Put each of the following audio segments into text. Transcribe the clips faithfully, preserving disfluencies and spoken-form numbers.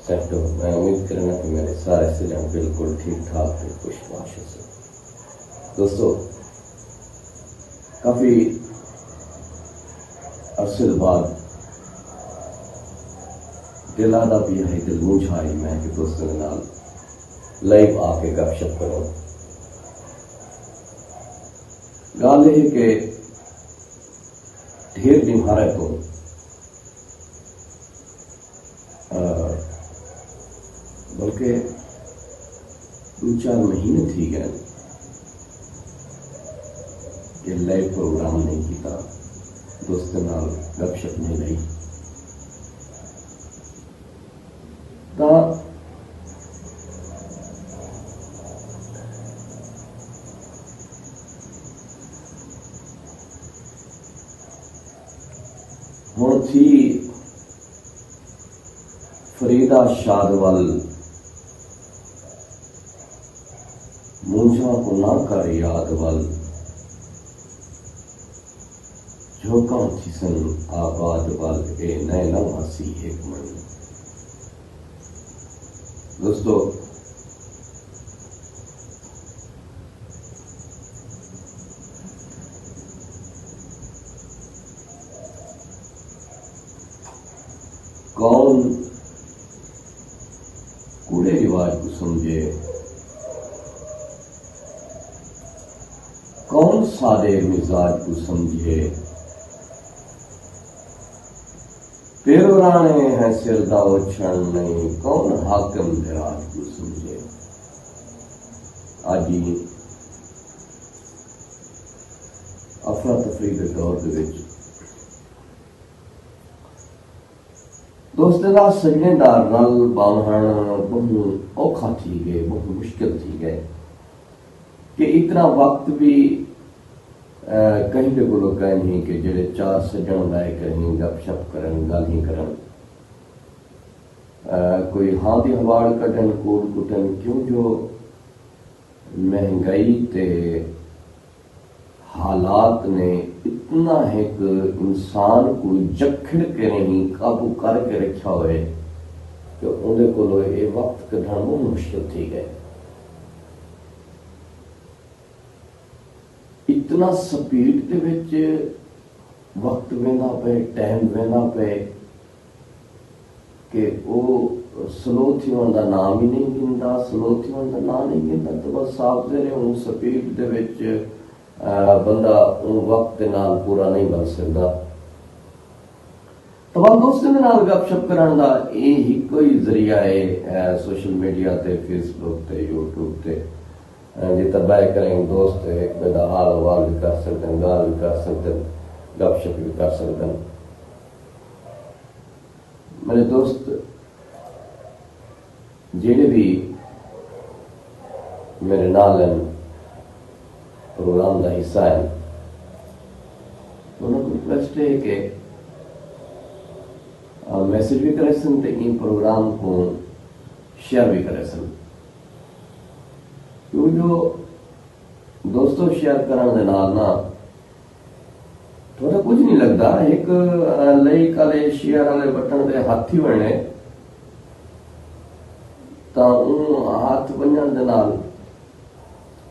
سیٹ ہو۔ میں امید کرنا کہ میرے سارے سجن بالکل ٹھیک ٹھاک تے خوش باش ہسن۔ دوستو، کافی عرصے دے بعد دل آہدا پیا ہے، دل مونجھا آئی میں کہ دوستاں دے نال لائیو آ کے گپ شپ کروں۔ ڳالھ اے ہے کہ ڈھیر ݙینہاڑے توں، آ، بلکہ ݙو چار مہینے تھی ڳئے کہ لائیو پروگرام نہیں کیتا، دوستاں نال گپ شپ نہیں لائی۔ تاں ہݨ تھی فریدا شاد ول، مونجھاں کوں نہ کر یاد ول، جھوکاں تھیسن آباد ول، اے نئیں نہ ماسی ہک منی۔ دوستو، کون کوڑے رواج کوں سمجھے، کون سادے مزاج کوں سمجھے، پیرو راݨے ہیں سر دا اوچھݨ نہیں، کون حاکم دے راج کوں سمجھے۔ اڄ ایں افراتفری دے دور دے وچ دوستیں دا، سڄݨیں دا رل ٻاہوݨ ٻہوں اوکھا تھی ڳئے، ٻہوں مشکل تھی ڳئے کہ اتنا وقت وی، آ، کہیں دے کولوں کائنی کہ جیڑھے چار سڄݨ ٻہہ کہیں گپ شپ کرن، ڳالھیں کرن، آ، کوئی ہاں دی ہوار کڈھن، کوڑ کٹن، کیوں جو مہنگائی تے حالات نے اتنا ہک انسان کوں جکھڑ کے نہیں قابو کر کے رکھیا ہوئے کہ اوندے کولو اے وقت کڈھݨ بہت مشکل تھی ڳئے۔ اتنا سپیڈ دے وچ وقت ویندا پئے، ٹائم ویندا پئے کہ او سلو تھیوݨ دا نام ہی نہیں گھندا، سلو تھیوݨ دا نام نہیں گھندا، تو بس صاف ظاہر ہے اوں سپیڈ دے وچ، آ، بندہ اوں وقت دے نال پورا نہیں بݨ سڳدا۔ تمام دوستاں دے نال گپ شپ کرݨ دا اے ہکو ہی ذریعہ ہے، آ، سوشل میڈیا تے، فیس بک تے، یوٹیوب تے، آ، جتھاں ٻہہ کریں دوست ہک ٻئے دا حال احوال وی کر سڳدن، ڳالھ وی کر سڳدن، گپ شپ وی کر سڳدن۔ میرے دوست جیڑھے وی میرے نال ہن، پروگرام دا حصہ ہن، انہاں کوں ریکویسٹ ہے کہ، آ، میسج وی کریسن تے ایں پروگرام کوں شیئر وی کریسن۔ کیوں جو دوستو، شیئر کرݨ دے نال نہ تہاݙا کجھ نہیں لڳدا۔ ہک، آ، لائک آلے، شیئر آلے بٹن تے ہتھ تھی ونڄے تاں اوں ہتھ ونڄݨ دے نال،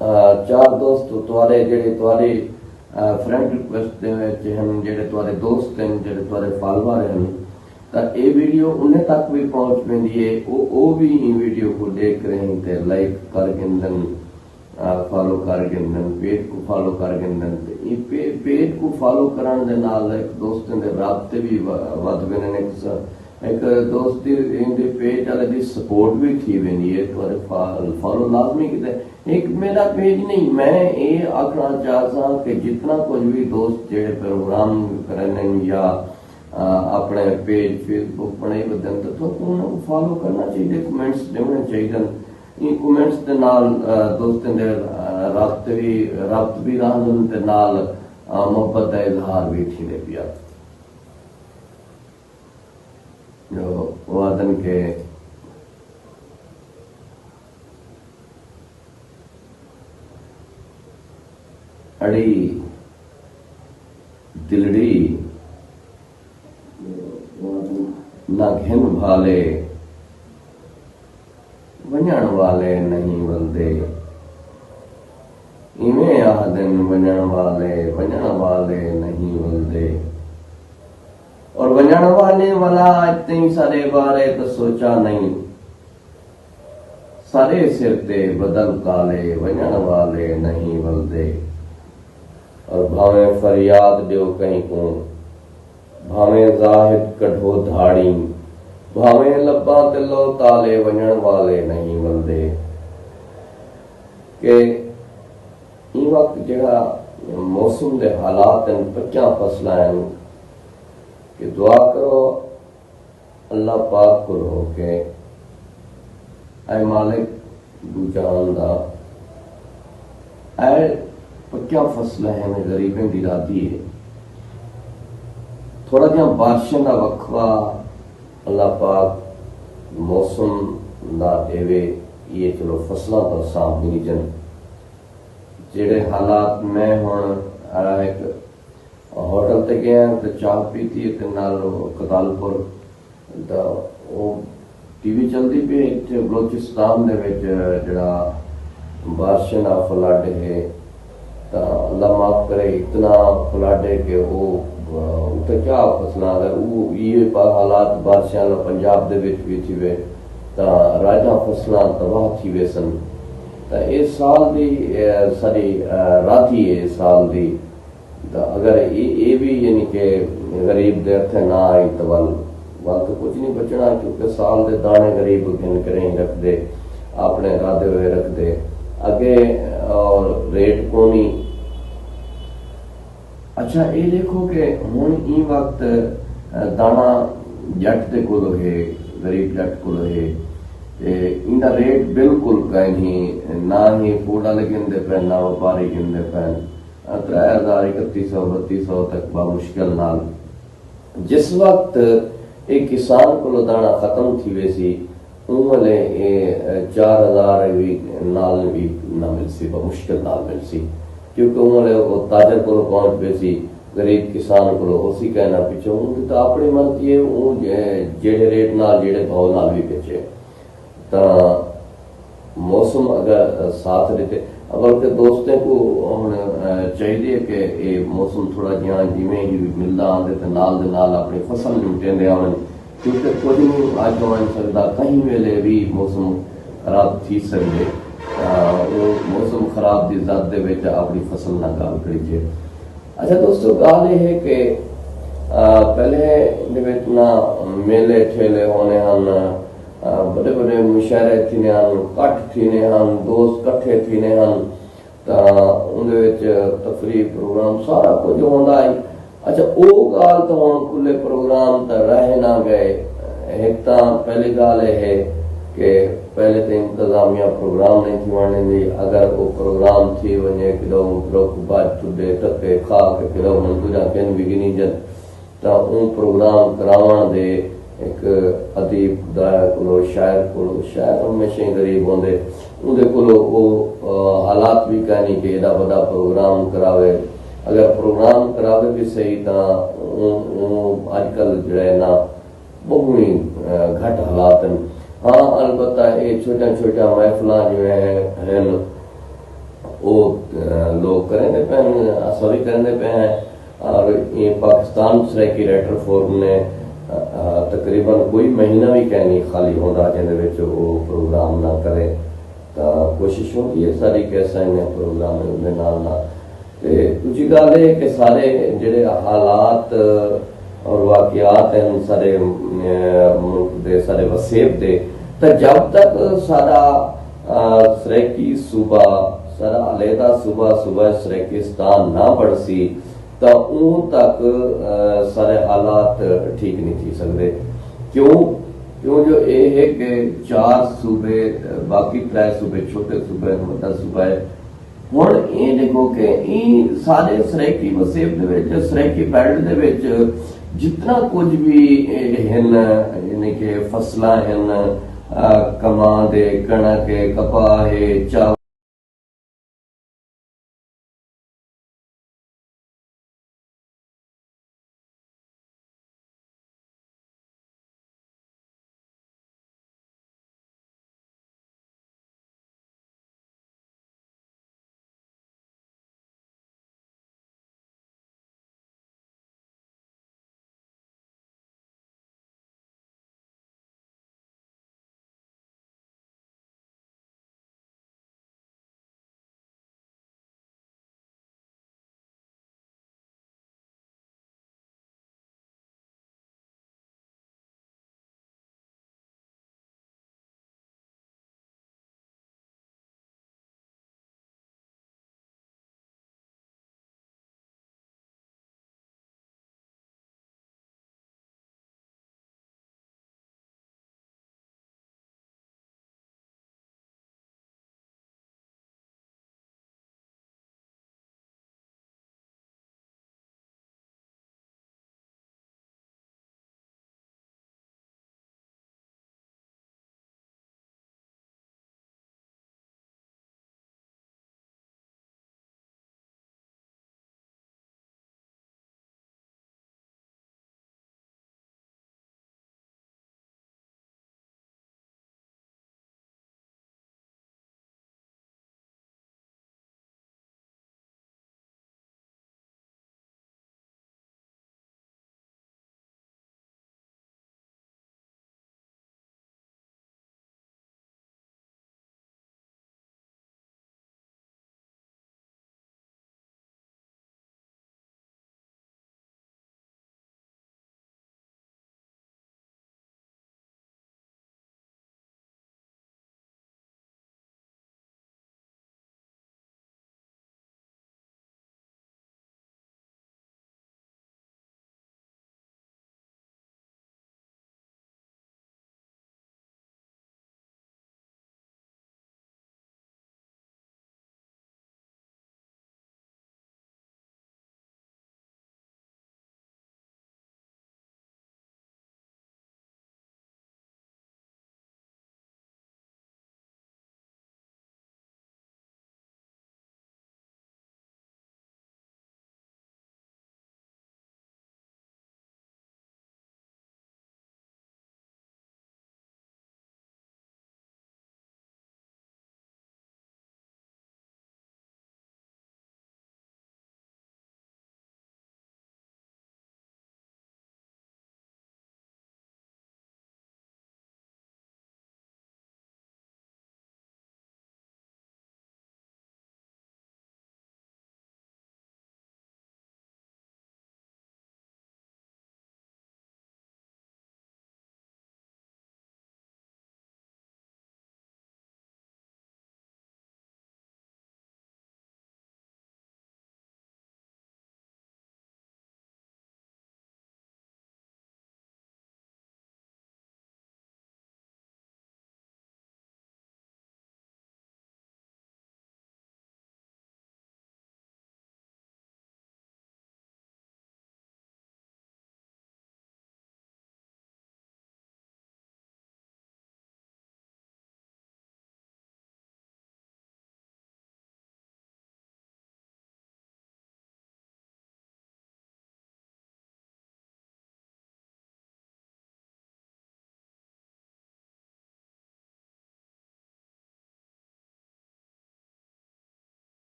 آ، چار دوست تہاݙے جیڑھے تہاݙی، آ، فرینڈ ریکویسٹ دے وچ ہن، جیڑھے تہاݙے دوست ہن، جیڑھے تہاݙے فالوور ہن، تاں اے ویڈیو انہیں تک وی پہنچ ویندی ہے۔ او، او وی ایں ویڈیو کوں ݙیکھ رہے ہن تے لائک کر گھندن، آ، فالو کر گھندن، پیج کوں فالو کر گھندن۔ تے ایں پے-، پیج کوں فالو کرݨ دے نال ہک دوستیں دے رابطے وی و-، ودھ ویندن۔ ہک س-، ہک دوست دی، ایندے پیج آلے دی سپورٹ وی تھی ویندی ہے۔ تہاݙے فا-، فالو لازمی کیتے۔ ہک میݙا پیج نہیں، میں اے آکھݨا چاہساں کہ جتنا کجھ وی دوست جیڑھے پروگرام کریندن یا، آ، اپݨے پیج فیس بک بݨائی ودن، تاں تہاکوں انہاں کوں فالو کرݨا چاہیدے، کمنٹس ݙیوݨے چاہیدن۔ ایں کمنٹس دے نال، آ، دوستیں دے، آ، رابطے وی، رابط وی رہندن تے نال، آ، محبت دا اظہار وی تھیندے پیا۔ جو او آہدن کہ اڑی دلڑی نہ گھن بھالے، ونڄݨ والے نہیں ولدے۔ ایویں آہدن ونڄݨ والے، ونڄݨ والے نہیں ولدے۔ اور ونڄݨ والے ولا اڄ تئیں ساݙے بارے تاں سوچا نئیں۔ ساݙے سر تے بدل کالے، ونڄݨ والے نہیں ولدے۔ اور بھاویں فریاد ݙیو کہیں کوں، بھاویں زاہد کڈھو دھاڑیں، بھاویں لباں تے لو تالے، ونڄݨ والے نہیں ولدے۔ کہ ایں وقت جڑا موسم دے حالات ہن، پکیاں فصلاں ہن، کہ دعا کرو اللہ پاک کولوں کہ اے مالک دو جہان دا، اے پکیاں فصلاں ہن، غریبیں دی رادی ہے، تھوڑا جہاں بارشیں دا وقفہ اللہ پاک موسم دا ݙیوے، یہ چلو فصلاں برساں بنیجن۔ جڑے حالات میں ہن، آ، ہک ہوٹل تے ڳئے ہاں تے چاہ پیتی تے نال کتالپور دا او ٹی وی چلدی پئی ہے۔ اتھے بلوچستان دے وچ جڑا بارشیں دا فلڈ ہے، تاں اللہ معاف کرے، اتنا فلڈ ہے کہ او، آ، اتھے کیا فصلاں دا، او ایہے پا-، حالات بارشیں دا پنجاب دے وچ وی تھیوے، تاں راجاں فصلاں تباہ تھی ویسن۔ تاں اے سال دی، اے ساݙی، آ، رادی ہے اے سال دی۔ تاں اگر اے، اے وی یعنی کہ غریب دے ہتھیں نہ آئی تاں ول، ول تاں کجھ نہیں بچݨا، کیونکہ سال دے داݨے غریب گھن کریں رکھدے، اپݨے رادھے ہوئے رکھدے۔ اڳے اور ریٹ کونی۔ اچھا، اے ݙیکھو کہ ہݨ ایں وقت، آ، داݨا ڄٹ دے کولو ہے، غریب ڄٹ کولو ہے، تے ایندا ریٹ بالکل کائنی، نہ ہی پوڈا لے گھندے پئے، نہ وپاری گھندے پئے۔ ترے ہزار، اکتی سو، بتی سو تک بامشکل نال۔ جس وقت اے کسان کولو داݨا ختم تھی ویسی، اوں ویلے اے چار ہزار وی نال وی نہ ملسی، بامشکل نال ملسی، کیونکہ اوں ویلے او تاجر کولو پہنچ ویسی، غریب کسان کولو ہوسی کائنا پچھوں، اوں دی تاں اپݨی مرضی ہے، اوں جے-، جیڑھے ریٹ نال، جیڑھے بھاؤ نال وی بیچے۔ تاں موسم اگر ساتھ ݙتے، بلکہ دوستیں کوں ہݨ، آ، چاہیدے کہ اے موسم تھوڑا جیہاں جیویں ہی ملدا آندے تے نال دے نال اپݨی فصل نمٹیندے آون، کیونکہ کجھ نہیں آکھیا ونڄ سڳدا، کہیں ویلے وی موسم خراب تھی سڳدے۔ آ، او موسم خراب دی زد دے وچ اپݨی فصل نہ ڳال کریجے۔ اچھا دوستو، ڳالھ اے ہے کہ، آ، پہلے دے وچ نہ میلے ٹھیلے ہوندے ہن، آ، وݙے وݙے مشاعرے تھیندے ہن، کٹھ تھیندے ہن، دوست کٹھے تھیندے ہن، تاں اوندے وچ تفریح پروگرام سارا کجھ ہوندا ہئی۔ اچھا، او ڳالھ تاں ہݨ کھلے پروگرام تاں رہ نہ ڳئے۔ ہک تاں پہلی ڳالھ اے ہے کہ پہلے تاں انتظامیہ پروگرام نہیں تھیوݨ ݙیندی، اگر او پروگرام تھی ونڄے، کݙو رک بھڄ ٹھڈے، دھکے کھا کے کݙو منظوریاں کن وی گھنیجن، تاں اوں پروگرام کراوݨ دے ہک ادیب خدا کولو، شاعر کولو، شاعر ہمیشہ ہی غریب ہوندے، اوندے کولو او، آ، حالات وی کائنی کہ ایݙا وݙا پروگرام کراوے۔ اگر پروگرام کراوے وی صحیح تاں اوں، اوں اڄ کل جیڑھا ہے نا، ٻہوں ہی، آ، گھٹ حالات ہن۔ ہاں، البتہ اے چھوٹیاں چھوٹیاں محفلاں جیویں ہن، او، آ، لوک کریندے پئے ہن، اساں وی کریندے پئے ہیں۔ اور اے پاکستان سرائیکی رائٹر فورم نے، آ، آ، تقریباً کوئی مہینہ وی کائنی خالی ہوندا جیندے وچ او پروگرام نہ کرے۔ تاں کوشش ہوندی ہے ساری کہ اساں انہیں پروگرام دے نال نال۔ تے ݙوجھی ڳالھ اے کہ سارے جیڑھے حالات اور واقعات ہن سارے، اے، ملک دے، سارے وسیب دے، تاں جب تک سارا، آ، سرائیکی صوبہ، سارا علیحدہ صوبہ، صوبہ سرائیکستان نہ بݨسی، تاں اوں تک، آ، سارے حالات ٹھیک نہیں تھی سڳدے۔ کیوں؟ کیوں جو اے ہے کہ چار صوبے، باقی ترے صوبے چھوٹے صوبے ہن، وݙا صوبہ ہے۔ ہݨ اے ݙیکھو کہ ایں سارے سرائیکی وسیب دے وچ، سرائیکی بیلٹ دے وچ جتنا کجھ وی، اے، ہن، یعنی کہ فصلاں ہن، آ، کماند ہے، کݨک ہے، کپاہ ہے، چاول